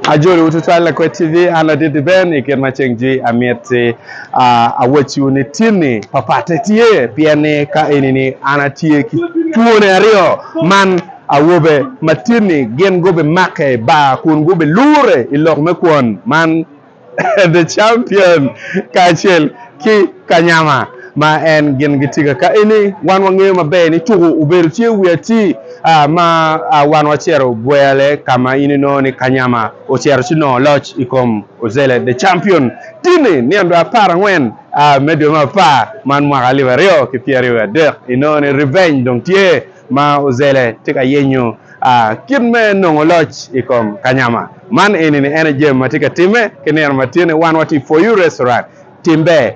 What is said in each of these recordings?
Ajolowu tutwal Lakwed TV, an ladit Ben i kit ma ceng jwi amiti awacciwu ni tinni papatte tye pien ni ka eni-ni an atye ki twone aryo man awobe ma tinni gin gubimake i bar kun gubilure i lok me kwon man The Champion kacel ki Kanyama ma en gin gitye ka ka eni wan wangeyo maber ni tuku obedo tye wi ati ma wan wacito bweyale ka ma in inongo ni Kanyama ocito ci nongo loc i kom Ozele The Champion tini nino dwe 14 me dwe me apar man mwaka 2023 inongo ni revenge dong tye ma Ozele tye ka yenyo kit me nongo loc i kom Kanyama. Man eni-ni en aye jami ma tye ka timme ki nino ma tye-ni. Wan watye i For You Restaurant. Tim ber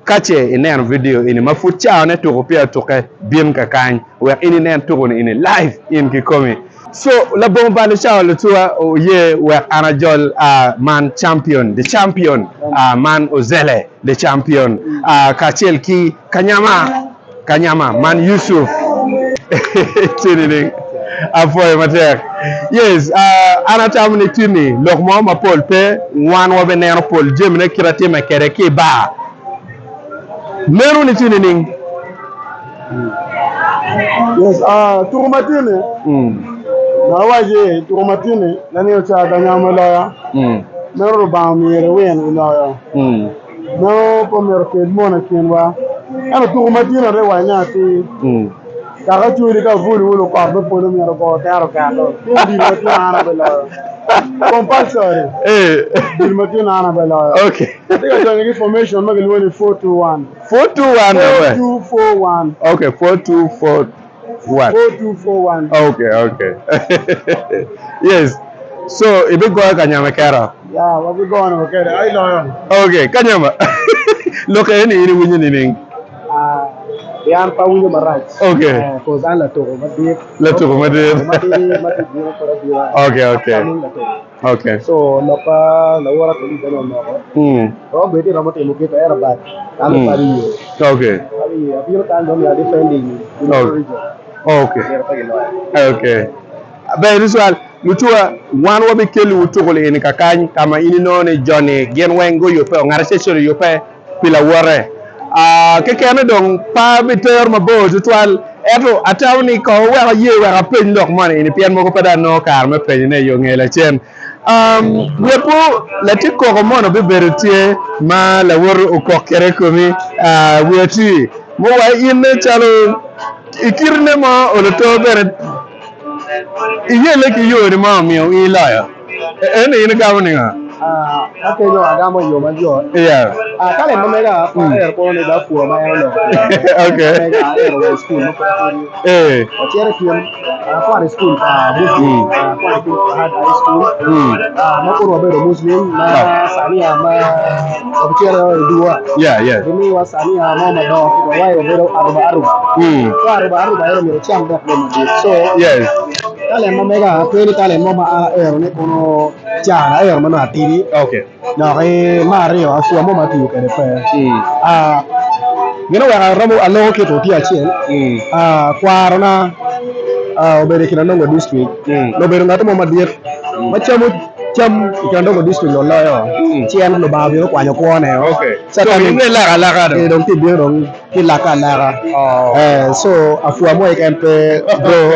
ka ce ineno vidio eni ma pud cawane tuko peya otukke, bin kakany wek in inen tuko-ni eni live in kikomi. So, labongo balo cawa lutuwa oye wek an ajol man champion, the champion, man Ozele the champion kacel ki Kanyama. Kanyama man Yusuf tye nining? Apwoyo matek. Yes, uh, an atamo ni tini lok mo mapol pe wan wabineno pol jamine kit atime kwede ki i bar. Meno ni tye nining? Yes, uh, tuko ma tini mm. Nawaci tuko ma tini lanino ca kanyama loya mm. Meno Lubanga omyero iwin iloyo mm. Meno pe omyero okel mone i kinwa. Ento tuko ma tye ate wacone atir, dok acwali ka abulowu lukot me polo myero ogo tero oketo. Pien dil ma tye an abiloyo. Compulsory. Dil ma tye an abiloyo. Okay. Atye ka donyo ki formation ma kilwongo ni 4-2-1. 4-2-1. 4-2-4-1. Okay, 4-2-4-1. 4-2-4-1. Okay, okay. Yes. So, ibigoyo kanyama kero? Ya, wabigone wa kede. Ai loyo. Okay, kanyama. Lok eni in iwinyo nining? Ah, an pe awinyo marac. Okay. Eh, cause an latuko madit. Latuko madit. Matidi, matidi bino kod abira. Okay, okay. Upcoming latuko. Okay. So, lok pa lawota Tony bene oloko. Mm. Romo bed ni romo timo kit to ento but an Mm. pe abiye. Okay. Abiye. Abino kany dong myero adefending in Okay. region. Okay. Myero pe giloya. Okay. Ber tutwal, lutuwa, wan wabikeliwu tuko eni kakany ka ma in inongo ni jo-ni gin weng guyubbe, ngat acel acel oyubbe pi lawote. Kekene dong pe abitero mabor tutwal, ento atamo ni kong wuwek aye wek apeny lok moni eni pien mogo pe dong anongo kare me penyone i yo nge lacen. Wekwu latin koko mono bibedo tye ma lawote okok kwede i komi, wiye ati, muwaci in nen calo i kitine mo olo to bene Iyelle ki yoni ma omiyo in iloyo. Ento in igamo ningo? Ah, apenyo agamo i yo mayot. Yeah. Ah, ka lem ma mega pe ahero kono ni dapur ma en oloko. Okay. Mega ahero wa i school ma pud atidi. Eh. Wacito i kin akwano i school pa Muslim, akwano i kin Fahad High School. Mm. Ah, ma kono wabedo Muslim ma sania ma wabicito i dua. Yeah, yeah. Gimiwa sania mo madongo ki wawayo wabedo aruba aruba. Mm. So aruba aruba eno myero icam dok bene madit. So Yes. talent ma mega pe ni talent mo ma an aero ni kono can aero ma nongo atidi. Okay. Dok me aryo apwa mo ma atiyo kwede pe. Mm. Ah, gin oweko aromo aloko kit tye acel. Mm. Ah, kwarona ah, obedo i Kinanongo district. Mm. Obedo ngat mo madit ma camo cam i Kinanongo district oloyo. Mm. Ci en Lubanga obino okwanyo kwone. Okay. So, So in ilako alaka dong? Eh, dong tye bino dong ki laka alaka. Oh. Eh, so apwa mo keken pe bro.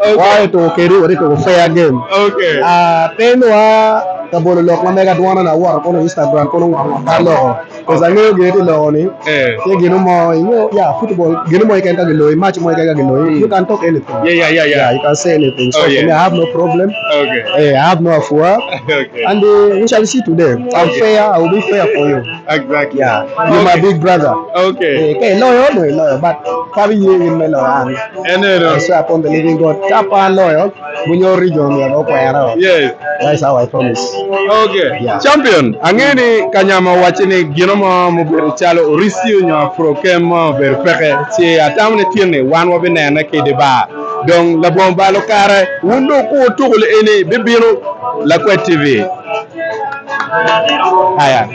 Okay. Wa ituko kedi wati tuko fair game. Okay. Ah, pe ni wa ka bolo lok ma mega dwona na awoto kono Instagram kono ngok ngok pe aloko. Cause angeyo gin iti loko ni Eh. tye gino mo ingeyo yeah football gino mo keken ka giloyi match mo keken ka giloyi you can talk anything. Yeah, yeah, yeah, yeah. Yeah, you can say anything. So Oh, for yeah. me I have no problem. Okay. Eh, I have no afua. Okay. And uh, we shall see today. I'm Okay. fair, I will be fair for you. Exactly. Yeah, you're my Okay. big brother. Okay. Eh, ka iloyo, no iloyo, but probably you in me loyo an. Eneno. I swear upon the living God. Ka pe aloyo, Bunyoro region myero okwera. Yes. That's how I promise. Okay. Yeah. Champion, angeyo ni Kanyama owacci ni gino mo mubedo calo orisi onyo afrokem mo obedo peke, ci atamo ni tin-ni wan wabinene ki i dye bar. Dong labongo balo kare, wun dong wukur tuko li eni bibino Lakwed TV. Aya.